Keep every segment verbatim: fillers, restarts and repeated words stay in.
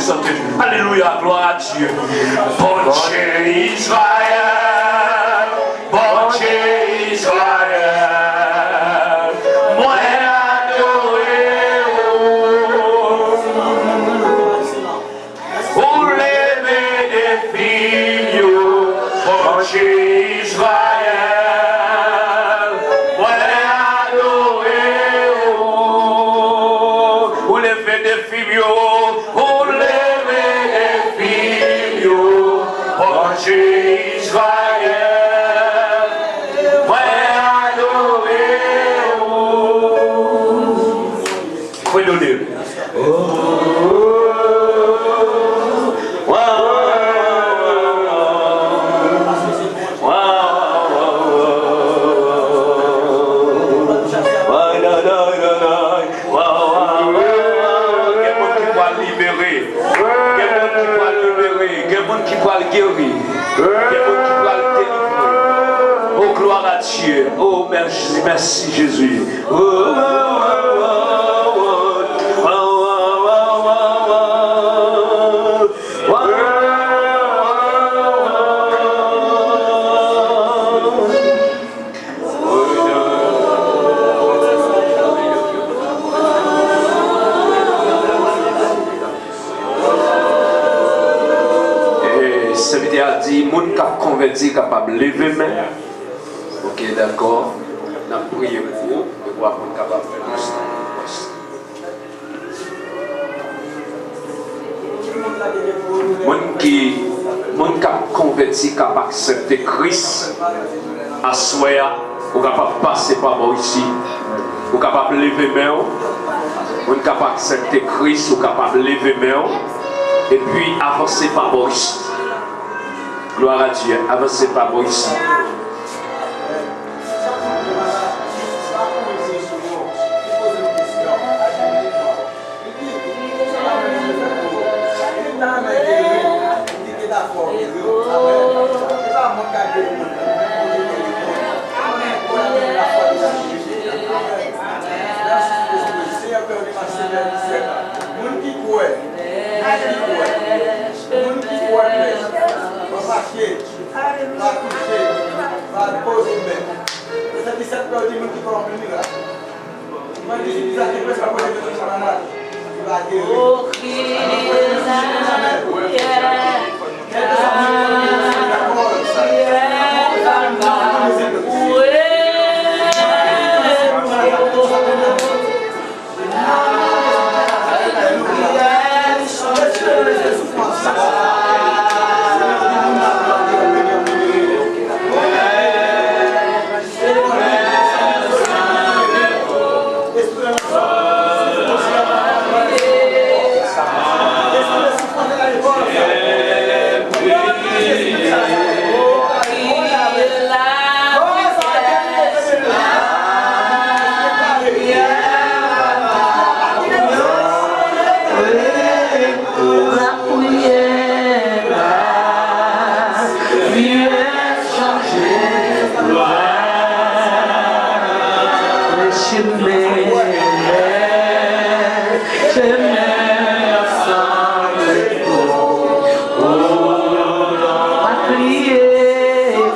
Alelouya, glwa a Dye. Bondye Izrayèl, Bondye Izrayèl, mwen adore ou. Ou leve defi m yo, Bondye Izrayèl, mwen adore ou. Ou leve defi m yo, ou leve defi m yo, Bondye Izrayèl, mwen adore ou. Fwe done. Gen moun ki pral libere. Gen moun ki pral libere. Gen moun ki pral geri. Gen moun ki pral delivre. Oh, gloire à Dieu. Oh, mèsi, mèsi, Jezi. Oh, oh, oh, oh, oh. E, sèvitè a di, moun k ap konvèti kapab leve men. Ok, dakò. N ap priye pou ou, epi w ap konn kapab fè plis tan pou pwès. Moun ki, moun k ap konvèti, k ap aksepte Kris, aswè a, ou kapab pase pa bò isi. Ou kapab leve men w. Moun k ap aksepte Kris, ou kapab leve men w. Epi avanse pa bò isi. Gloire à Dieu. Avanse pa bò isi. Moun ki kwè, moun ki kwè, moun ki kwè, pa fache, pa koute, pa poze men. Vèsè disèt la di moun ki kwè anpil mirak. Mwen di si Zake prèske ap poze men sou malad, li va geri. Kèlkeswa moun ki kwè, Lapriyè, lapriyè chanje. Chemen, chemen ansanm pou ou. Pa pliye,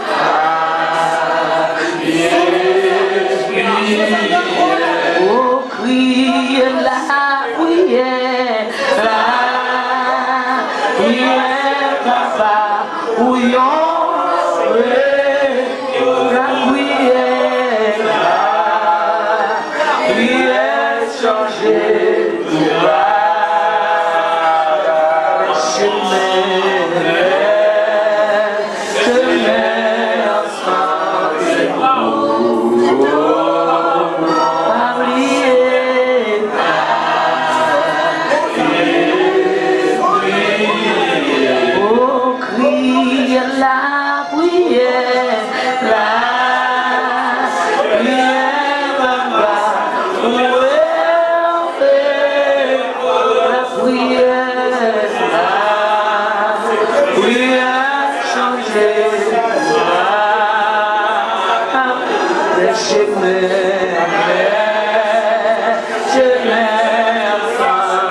pa pliye, pliye. Kriye lapriyè, lapriyè, papa, ou yon lapriyè, lapriyè chanje tout bagay. Chemen, chemen, Lapriyè, lapriyè chanje chemen, chemen ansanm.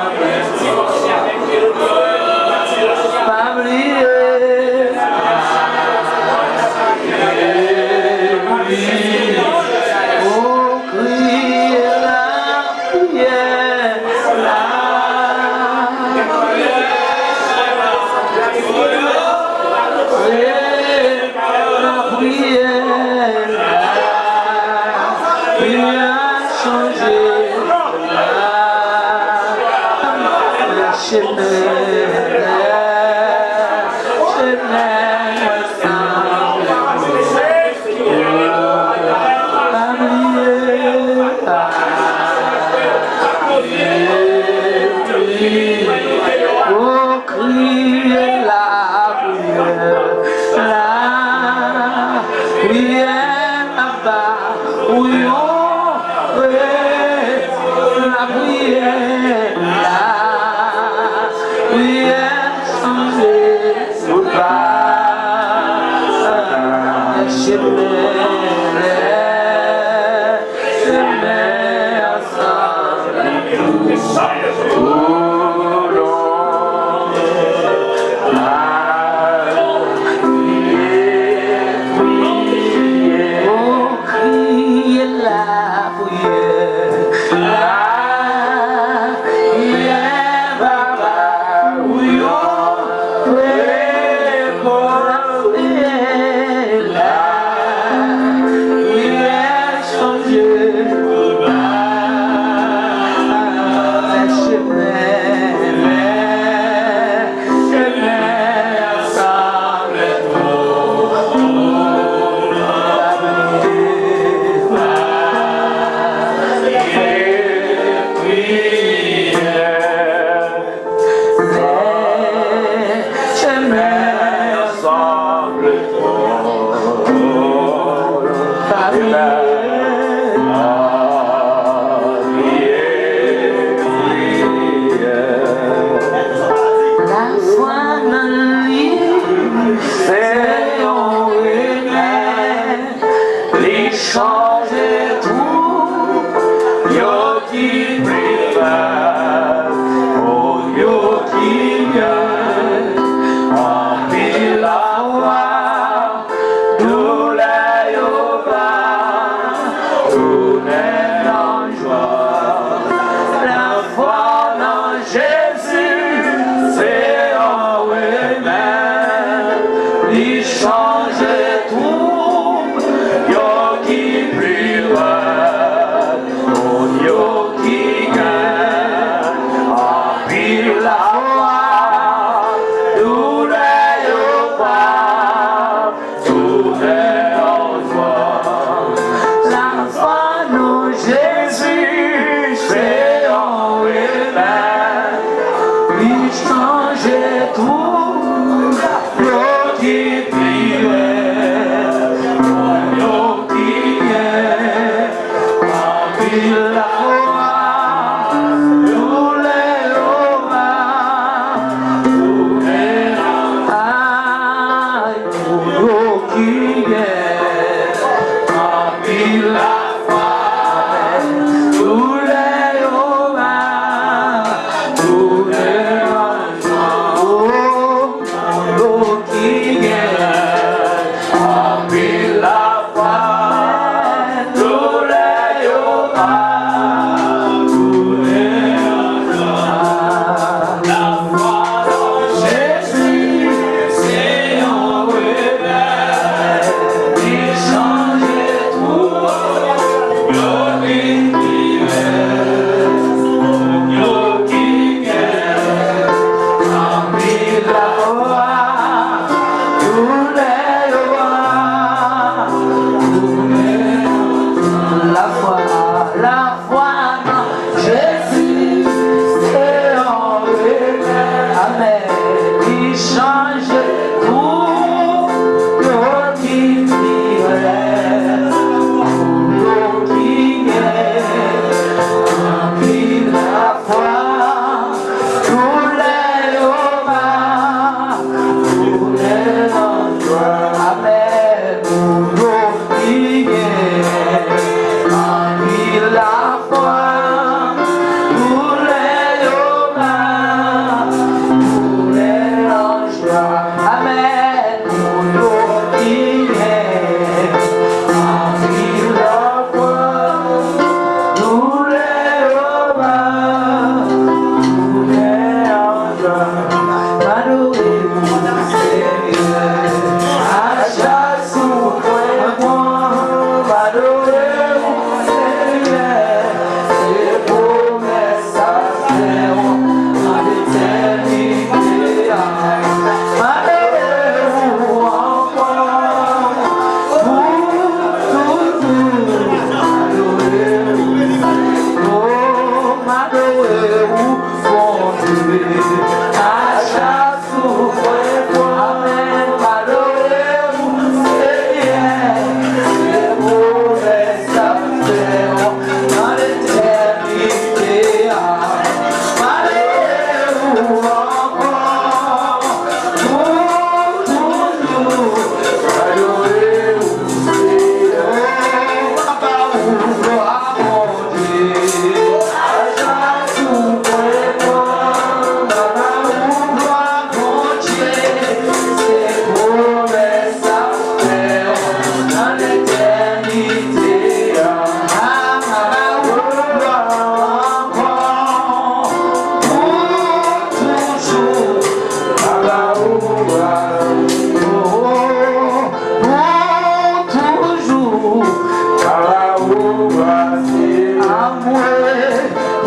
Pou yon prè, lapriyè, lapriyè chanje tout bagay. Chemen, chemen ansanm. Lafwa nan li se yon remèd. Li chanje twou yo ki pi rèd, o yo ki byen. Anpil lafwa, doulè yo va tounen an jwa. Lafwa nan Jezi se yon remèd, li chanje twou yo ki pi rèd, moun yo ki gen anpil lafwa, doulè yo pa tounen an jwa. Lafwa nan Jezi se yon remèd, li chanje twou yo ki pi rèd, yo ki gen anpil lafwa, doulè yo va tounen an jwa.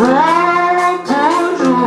Pou toujou. Chama. Pou toujou. Pou toujou. Alelouya. Pa gen mal. Pou lanmou, pa gen mal, pou lanmou, pa gen mal, pa gen mal, pou lanmou, oh, pa gen mal. Pou lanmou, oh, pa gen mal. Pou lanmou, oh, pa gen mal. Pa gen mal. Pou lanmou, pa gen mal. Pou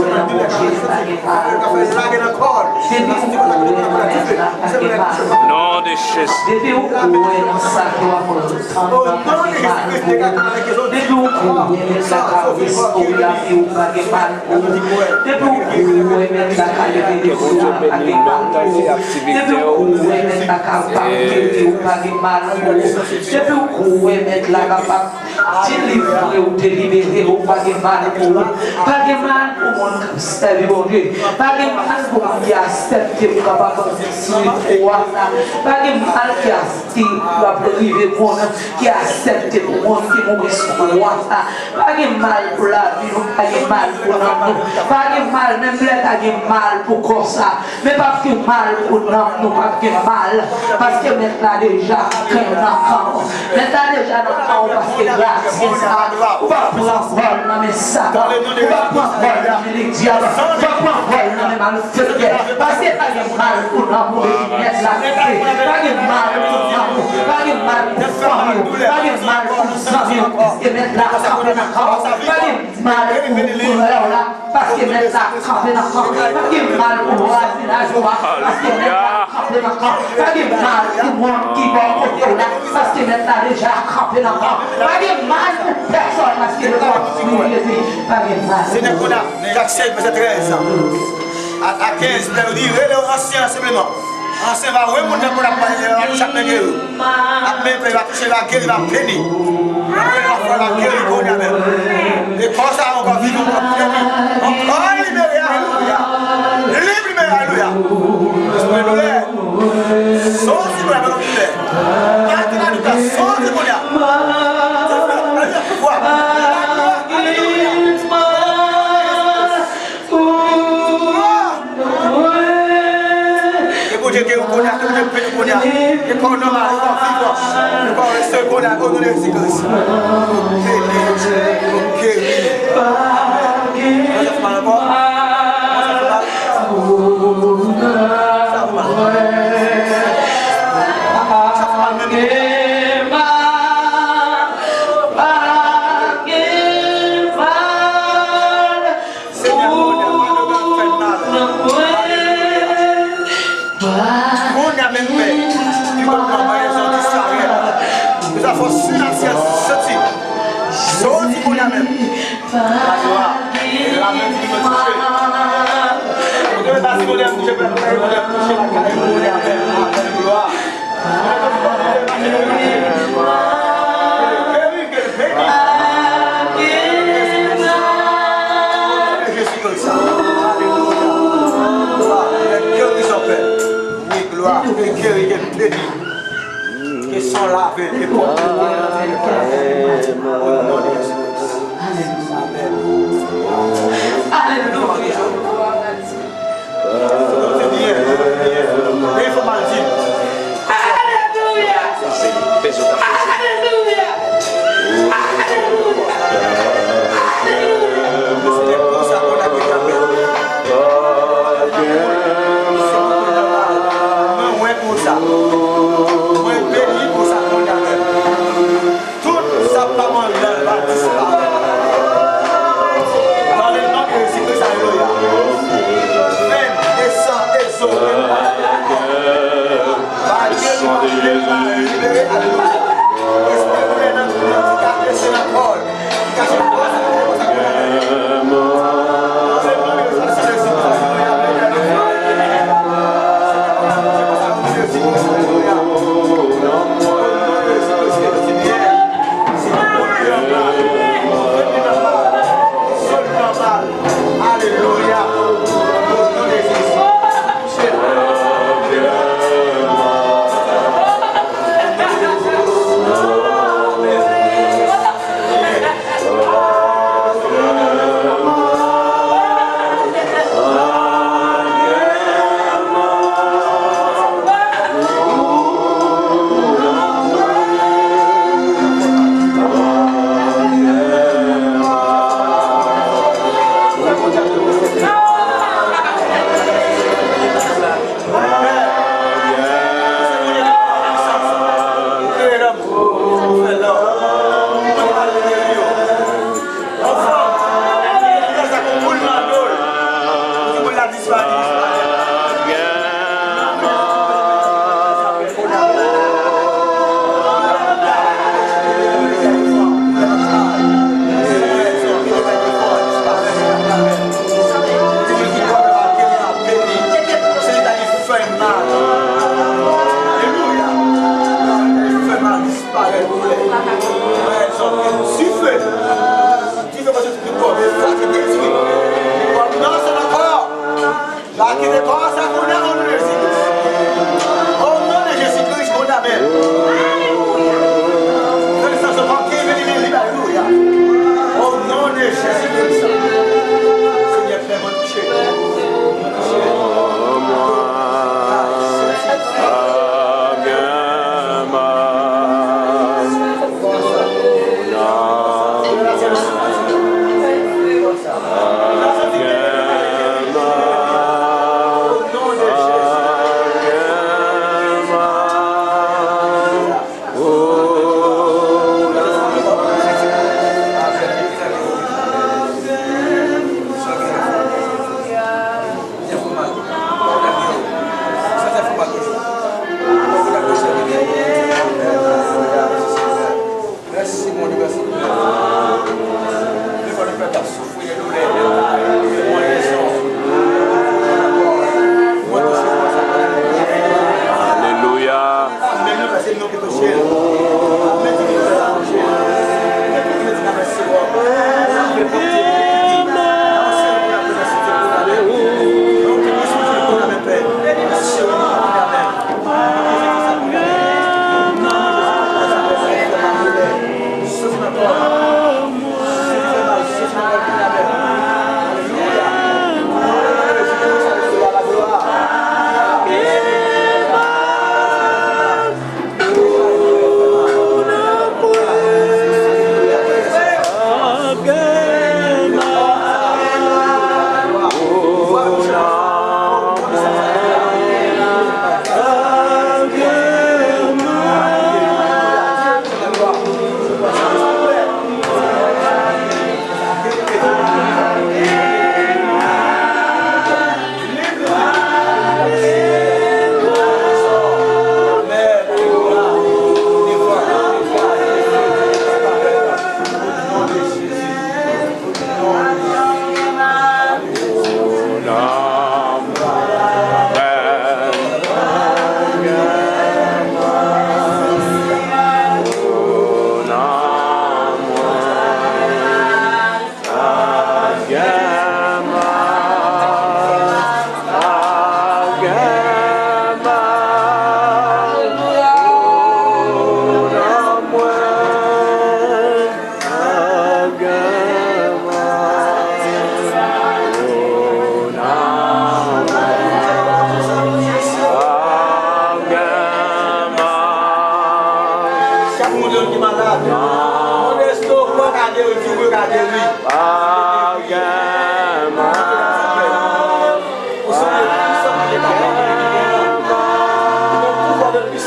lanmou, pa gen mal. Pou lanmou, pa gen mal. Non de Jezi. Depi w kwè nan sa ke w ap tann nan fè mal pou ou, depi w kwè nan sa k ap restore lavi w, pa gen mal pou ou, depi w kwè Mèt la ka leve defi w, pa gen mal pou ou, depi w kwè Mèt la ka pardone w, pa gen mal pou ou, depi w kwè Mèt la kapab delivre w, delibere w, pa gen mal pou ou, pa gen mal pou moun k ap sèvi Bondye, pa gen mal pou moun ki aksepte w kapab antre sou twòn nan, pa Gen mal ki a- ki ap rive moun ki aksepte pou moun ki mouri sou kwa sa. Pa gen mal pou lavi nou, pa gen mal pou nanm nou. Pa gen mal, menm lè ta gen mal pou kò sa. Men p ap gen mal pou nanm nou, p ap gen mal. Paske Mèt la deja kanpe nan kan w. Mèt la deja nan kan w, paske gras gen sa. Ou p ap pran vòl nan men Satan. Ou p ap pran vòl nan men ledyab. Ou p ap pran vòl nan men malfektè. Paske pa gen mal pou nanm ou depi Mèt la kanpe. Pa gen mal pou nanm ou. Pa gen mal pou fanmi w. Pa gen mal pou zanmi w. Paske Mèt la kanpe nan kan w. Pa gen mal pou, pou lè w la. Paske Mèt la kanpe nan kan w. Pa gen mal pou vwazinaj ou a. Paske Mèt la kanpe nan kan w. Pa gen mal pou moun ki bò kote w la. Paske Mèt la deja kanpe nan kan w. Pa gen mal pou pèsòn, paske Letènèl di, pa gen mal. Senyè, kounye a, Jaksen, vèsè trèz a, a kenz, Bib la di, rele yo ansyen rasanbleman. Ansyen va wè moun nan moun ap pale, ap chape nèg yo. Ap men, va touche, va geri, va beni. Ap rele lafwa, va geri kounye a menm. E kò sa ankò viv, ankò beni. Ankò libere, alelouya. Lib libere, alelouya. Espri doulè. Soti kounye a, pa konn doulè. Atè la doulè, soti kounye a. Alelouya, pouvwa. Alelouya. E Bondye geri w kounye a, ke Bondye beni w kounye a. E kò w nòmal, e kò w vivan, e kò w restore kounye a, o non de Jezi Kris. Beni, geri. Amen. Sa fè mal ankò? Sa fè mal? Sa fè mal? Sa fè mal menm? Senyè, kounye a, malere k ap fè n mal. Kounye a menm, Pè, ki konn manman Jan disparèt. Ke sa fòs sinatirèl soti. Soti kounye a menm. Alwa, la menm ki mwen touche. Ou te mèt bati kounye a, m touche, pè, kounye a, touche lakay, kounye a, pè. Amèn, glwa. Ke san lave l e pwòpte l. Amèn. Alelouya. Alelouya. Alelouya. Alelouya. Mwen wè konsa. Mwen beni konsa kounye a menm. Tout sa pa mandan l va disparèt. Nan le non de Jezi Kris, alelouya. Venn e san e zo, venn pa libere, alelouya. Espri doulè nan tout kò, kase nan kò l. Alelouya.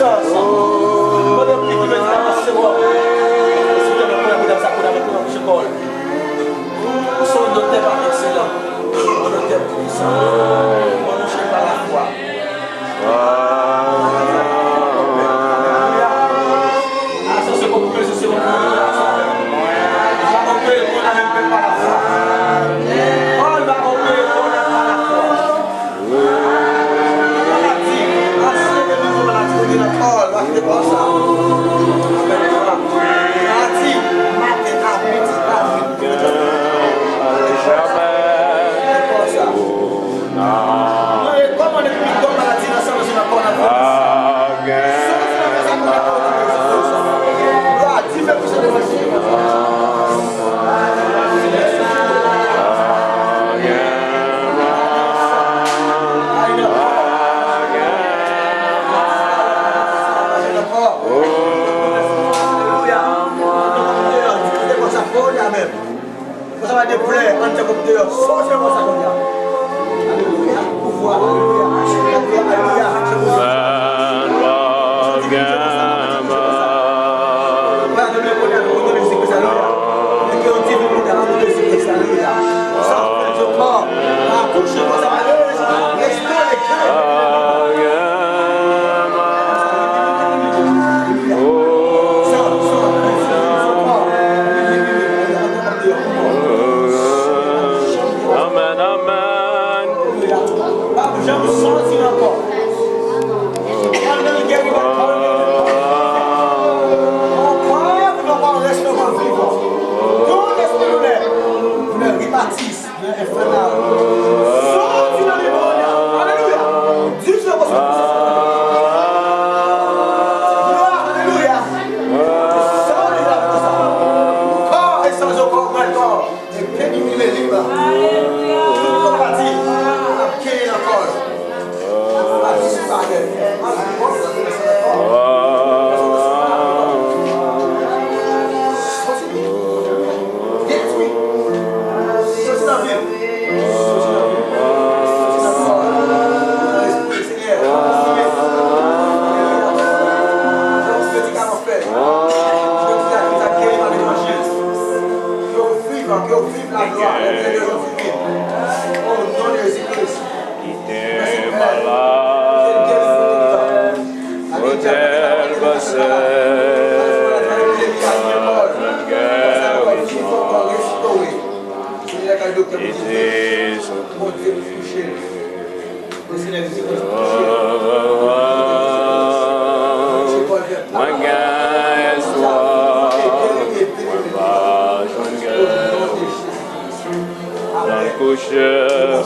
Mande pli ki vle di la, se bon. Seigneur, nou konnen medam sa konnen avèk nou, nou kouche kò l. Ou se yon dòktè pa ekselan. Yon dòktè pwisan. Yon dòktè pa lafwa. Alelouya. Asosye kò pou Jezi, se yon dòktè. L va opere kò l avèk pa lafwa. Pòl va opere kò l pa lafwa. Maladi, anyen de nouvo maladi, ou gen nan kò w, pa kite kò sa. Maladi, maten, a midi, a minui, kò sa. Mwen rekòmande pou tout maladi nan san nan kò w nan. Glwa, dife pou se devan Jezi. Alelouya. Konsa, pa de plè, ann fè kòm deyò. Sòti nan kò sa kounye a. Alelouya. Pouvwa, alelouya. Alelouya. Alelouya. Alelouya. Alelouya. Alelouya. Amen, amen. Soti nan limon an. Alelouya. Dife. Glwa, alelouya. Sa w li la konsa. Kò e san yo kò mwen kò. E peni mi le lib. Tout kò maladi. Ap kenyen nan kò. Ap disparèt. Ap disparèt. Detwi. Soti nan vi m. Soti nan vi m. Soti nan kò. Nan lespri, Senyè. Medikaman fè. Yo di a ki ta geri pa levanjil. Yo vivan, yo viv laglwa, lè yo viv. O non de Jezi Kris. Kite malad, otèl pase, jwenn geri. Kite sante. Mwen gen espwa, mwen pa jwenn geri. Nan kouche,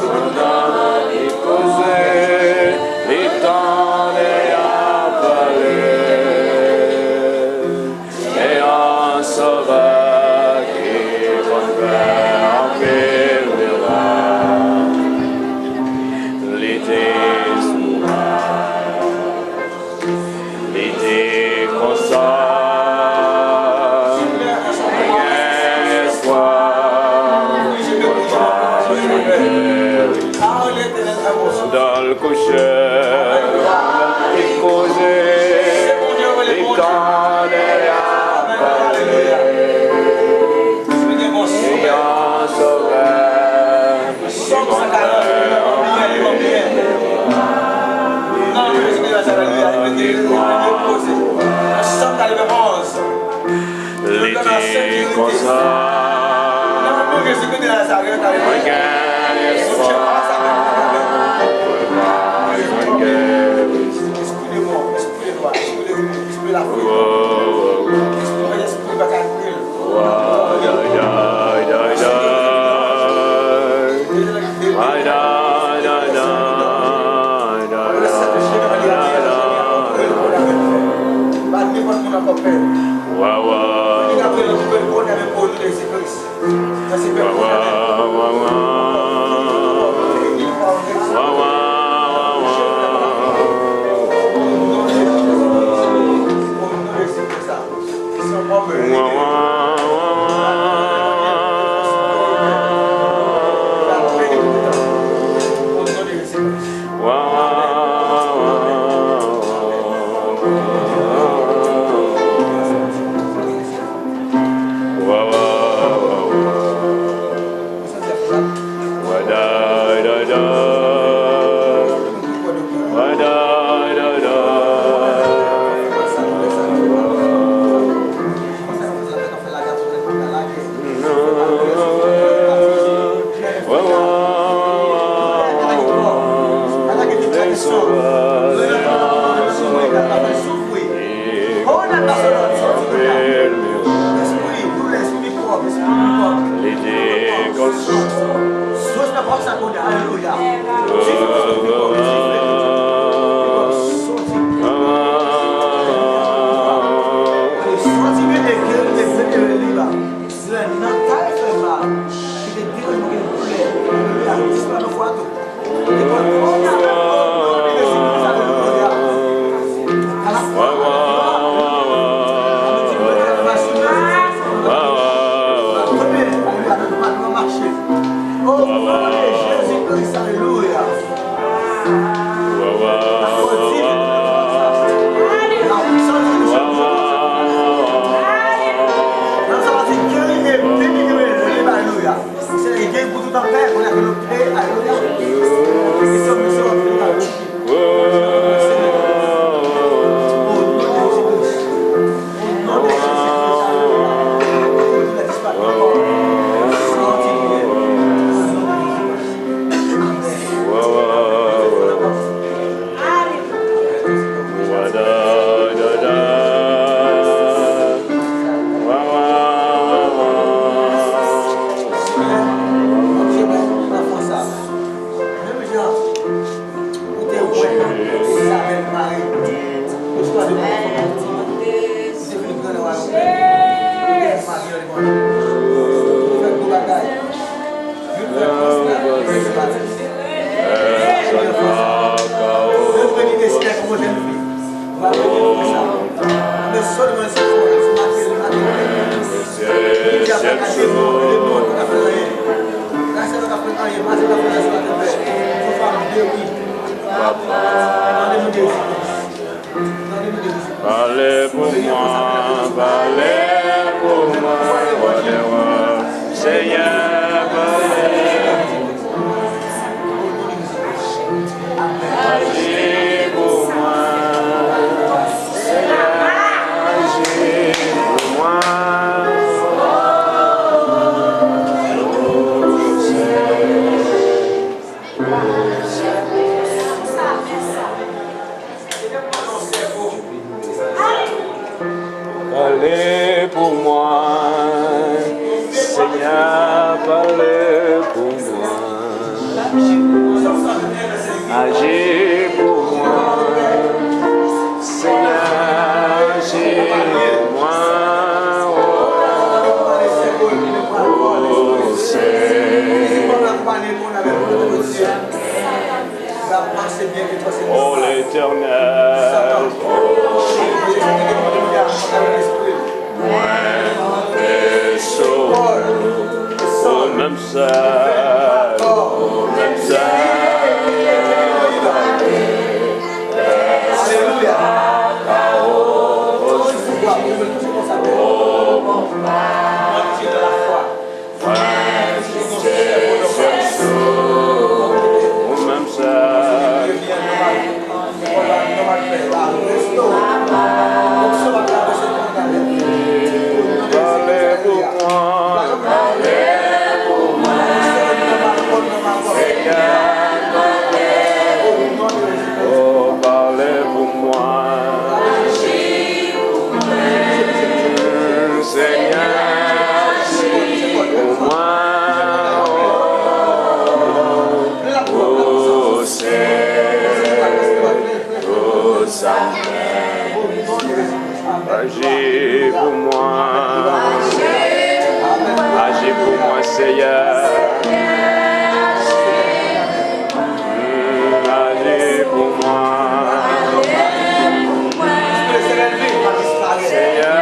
pandan li poze, li tande y ap pale. E yon Sovè ki konn fè anpil mirak. Li te sou mwen. Li di konsa, mwen gen espwa, mwen pa jwenn geri. Pandan l kouche, li koze, li tande y ap pale. Li yon Sovè. Sòm san karant, li konbyen, li konbyen. Nan non de Jezi de Nazarèt, alelouya, li mete, li mete poze. Nan Sòm katreven onz. Li di konsa, nan non de Jezi de Nazarèt, alelouya. Bondye pa sa fè pou nou. Espri de mò, espri de lwa, espri de, espri de lafwa. Espri, espri pa ka anile. Isabelle Marie. Yo chwazi pou yon fanm kontinyan. Li te vin gran nan wayòm Bondye. Li te vin marye nan levanjil. Li fè gwo bagay. Youn fè fòs la, youn fè fòs la. Youn fè fòs la. Youn fè fòs la. Youn fè fòs la. Ann sot nan se fò, se maten, maten. Li di ap gade moun, le moun pa ka fè anyen. Rachel pa ka fè anyen, Mache pa ka fè anyen sou latè, fè. Fò fanm dewi. Nan le moun de Jezi Kris. Nan le moun de Jezi Kris. Pale pou mwen, pale pou mwen, wa dè wa. Senyè, pale. Aji pou mwen, Senyè, aji pou mwen. Pale pou mwen, Senyè, pale pou mwen. Aji pou mwen, Senyè, aji pou mwen. O, o, Senyè. O Letènèl, mwen veso, ou menm sèl, ou menm sèl. Ou menm sèl. Pale pou mwen. O, pale pou mwen. Senyè, aji pou mwen. O, o, Senyè, o, Senyè. Aji pou mwen. Aji pou mwen, Senyè. Aji pou mwen. Senyè,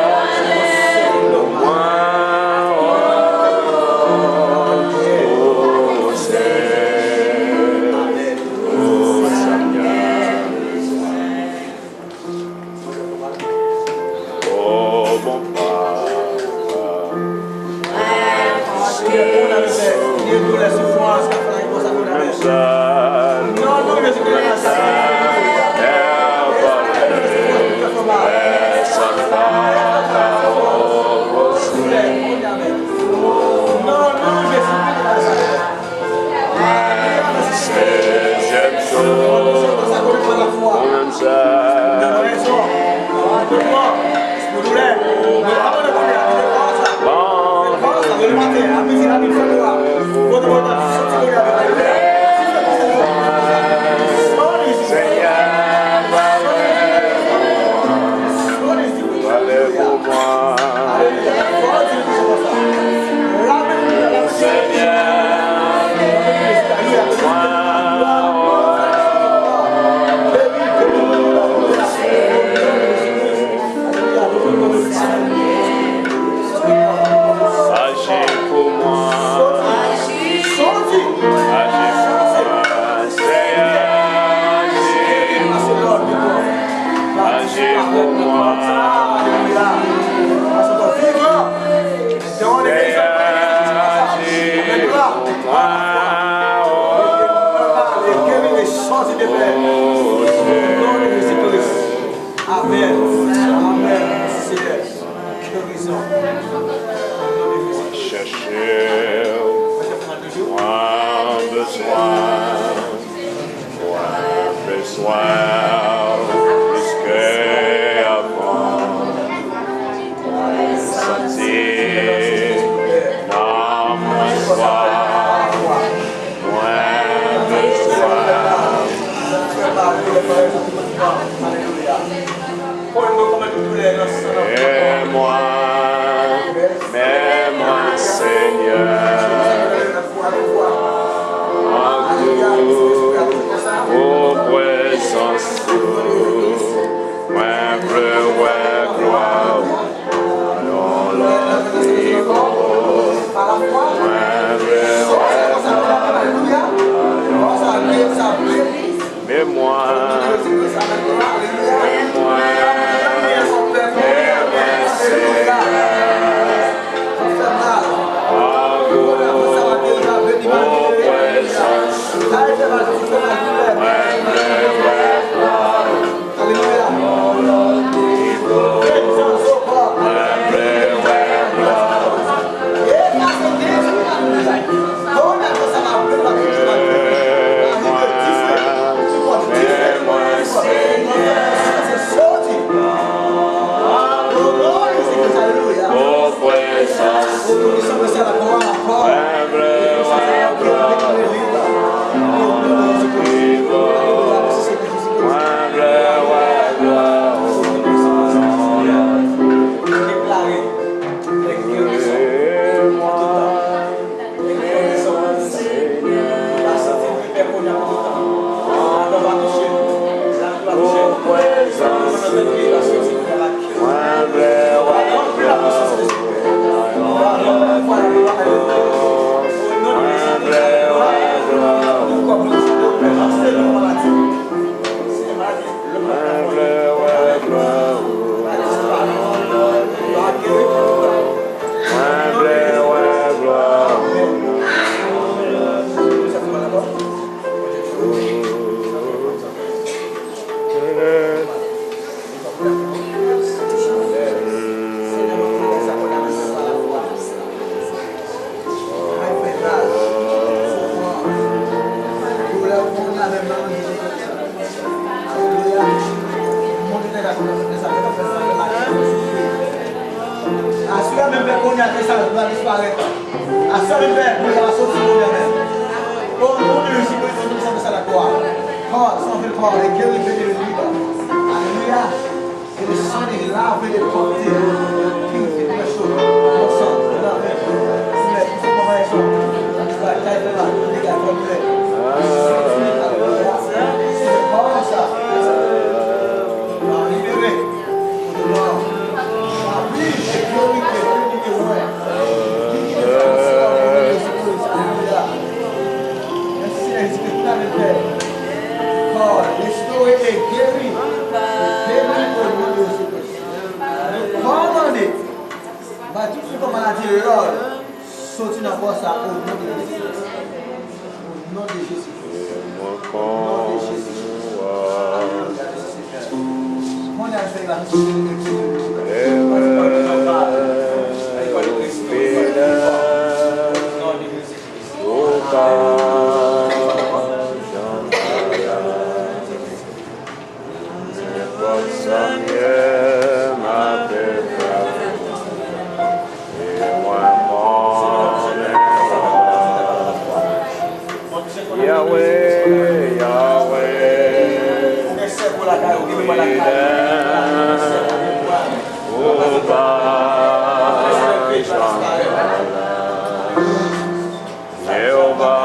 aji pou mwen. O, o, Senyè. O, Senyè. O bon Papa. Pale pou mwen. Senyè, pale pou mwen. Aji pou mwen. Aji pou mwen, Senyè, aji. Aji pou mwen. Senyè, aji pou mwen. O, Senyè. Amèn. Amèn. Mèsi, Senyè. Gerizon. Mwen chèche w. Mwen bezwen w. Mwen bezwen w plis ke avan. Mwen santi nan mwen swaf. Mwen bezwen w. Aimez-moi, aimez-moi, Seigneur, en tout, o prezans ou, mwen vle wè glwa ou. Yon lòt nivo. Mwen vle wè glwa. Memwa. Memwa. Memwa. Ago. O prezans. Mwen vle wè glwa. Alelouya. Mwen vle wè glwa ou. Deklare, gen yon rezon pou tout tan. Gen yon rezon. Ou pa santi l pi pè kounye a pou tout tan. Ladan pa touche l. Lapli pa touche l. Ou pa nan men tribinasyon, se kounye a l ap Mwen vle wè glwa ou. Mwen vle wè glwa ou. Mwen vle wè glwa ou. Mwen vle wè glwa ou. Aswè menm, fè kounye a ke sa va disparèt. Aswè menm, fè bri a soti kounye a menm. O non de Jezi Kris, nou santi sa la glwa. Pawòl, santi pawòl, e geri, beni le libre. Alelouya. Que le sang de laver les portes, purifier les choses, le sang de laver, Seigneur, que ce moment soit, tu vas tailler la, tu vas tailler la, tu vas tailler la. Seigneur, pawòl sa, va libérer. Restore e geri. Geri o non de Jezi Kris. Nou kòmande. Bay tout sipò maladi lòd. Soti nan kò sa o non de Jezi Kris. O non de Jezi Kris. O non de Jezi Kris. Alelouya, Jezi Senyè. Kounye a, Senyè, nou soti nan kò sa. O non de Jezi Kris. Ou pa janm pa la. Nenpòt sa m ye, m ape fè. E mwen konnen Yahweh, Yahweh, fidèl, ou pa janm pa la. Jewova,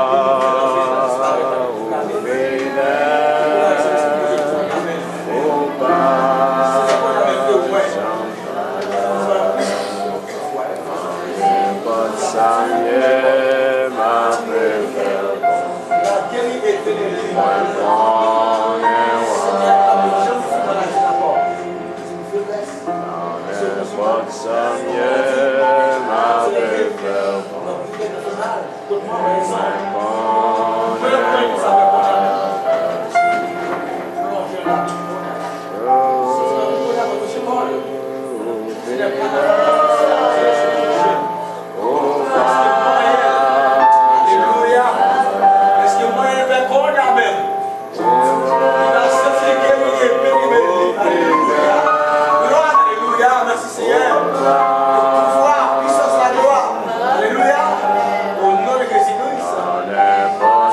ou fidèl, ou pa janm pa la. Nenpòt sa m ye, m ape fè l bon. Mwen konnen w ap fè l bon. Nan nenpòt sa m ye, m ape fè l bon. Alelouya. Èske mwen fè kò w la menm? Alelouya. Glwa, alelouya. Mèsi, Senyè. Pouvwa, pisans, laglwa. Alelouya. O non de Jezi Kris. Alelouya.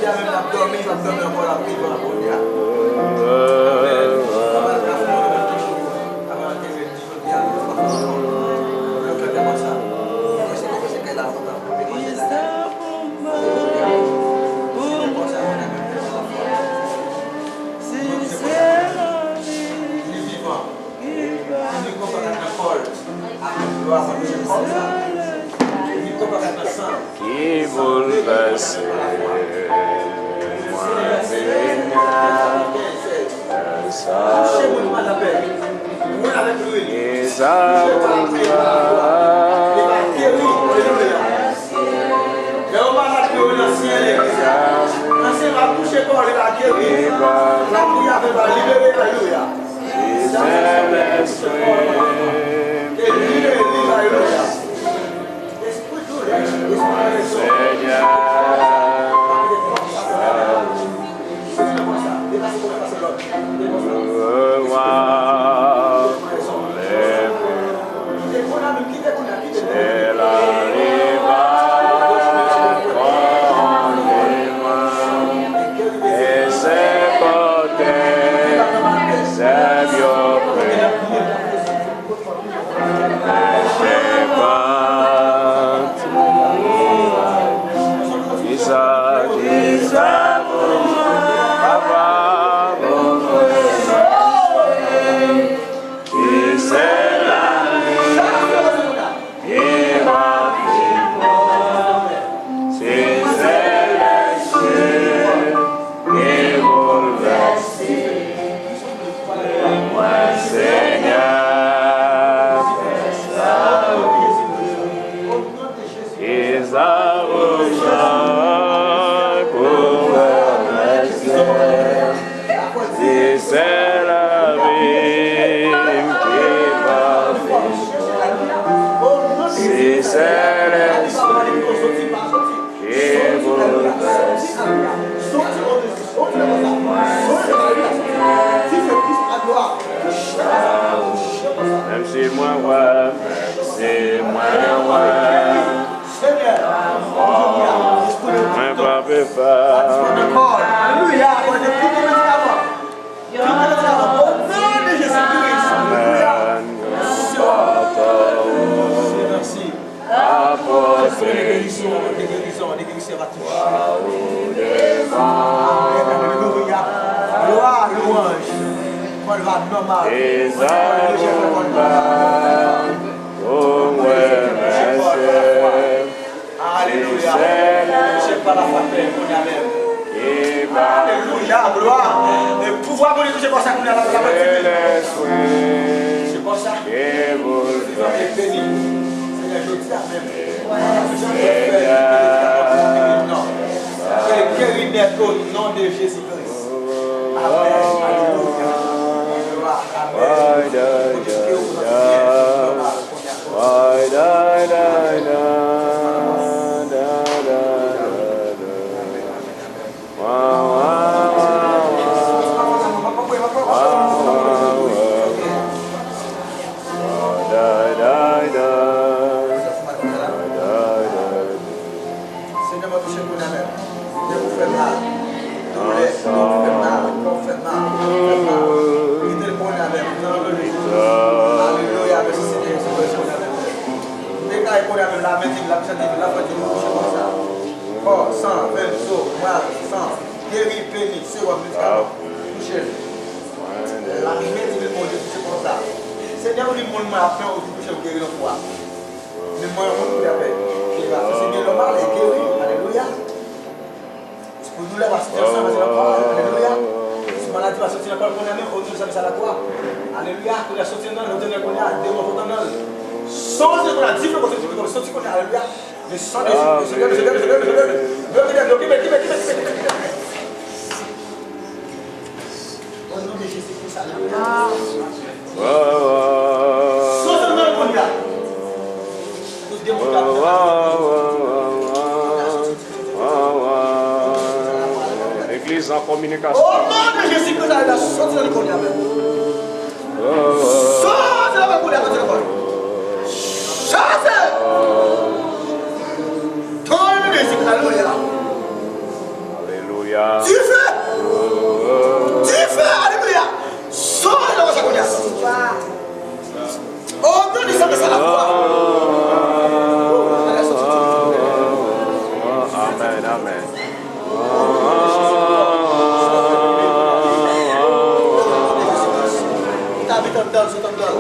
Menm l ap dòmi, l ap dòmi ankò, l ap vivan kounye a. Amèn. Papa, n ap fè yon lòt jou. Papa, n te vin di jodi a, nou pa fè ankò. Nou kante konsa. Mwen se konsa, se kay la, kontan. Alelouya. Se konsa, mwen menm, se konsa. Li vivan. Li konpare nan kò l. Amèn. Glwa a Bondye. Li konpare nan san l. Ki boulvèse mwen, Senyè. Sa ki sa pou mwen. Lè yon malad rive nan syen legliz la, nan syen va touche kò li, va geri. Va priye avè l, va libere, alelouya. Sentespri, ke libere li, alelouya. Espri doulè, espri rezon. Senyè, Menm si mwen wè, menm si mwen wè, mwen pa pe fè. Alelouya. Alelouya. Apòtre, de gerizon, de gerizon, de gerizon va touche. Amèn, alelouya. Glwa, lwanj. Kò l va nòmal. Alelouya. Touche pa lafwa, Pè, kounye a menm. Alelouya, glwa. E pouvwa Bondye touche kò sa kounye a la, la, la, la. Touche kò sa. Vivan e beni. Senyè, jodi a menm. Jan mwen fè, non. Fè geri nèt o non de Jezi Kris. Amèn. Alelouya. Glwa. Amèn. Kote ke ou nan Senyè, mwen touche kounye a menm. Tèt ou fè mal. Doulè, do fè mal, kò fè mal, fè mal. Kite l kounye a menm. Nan non de Jezi. Alelouya, mèsi Senyè Jezi, mwen touche kounye a menm. Dekare kounye a menm, la men di m, la pwisans di m, la fwa di m, touche konsa. Kò, san, venn, zo, mwèl, san, geri, peni, sewòm, medikaman. Touche l. La men di m, Bondye, touche konsa. Senyè, ou di moun mwen ap fè, ou di touche l, ou geri nan fwa. Men mwen, yon moun kounye a fè. Kera, se gen lòm ale, geri, alelouya. Espri doulè va soti ansanm, va soti nan kò, alelouya. Espri maladi va soti nan kò, kounye a menm, o non de Jezi a la kwa. Alelouya, kounye a soti nan, nan, nan, kounye a, demon soti nan. Soti kounye a, dife kounye a, soti kounye a, alelouya. Le sang de Jésus, Seigneur, Seigneur, Seigneur, Seigneur. Bloke nèt yo, kipe, kipe, kipe, kipe, kipe, kipe. O non de Jezi Kris, alelouya. Soti nan kounye a. Tout demon ki ap travay. Legliz an kominikasyon. O non de Jezi Kris, alelouya, soti nan li kounye a menm. Chaje nan men kounye a, chaje nan men. Chaje! Ton de Jezi, alelouya. Dife! Dife! Alelouya! Sove nan sa kounye a. O non de Jezi, sa la fwa. Amèn, amèn. Tabita anndan, sot anndan.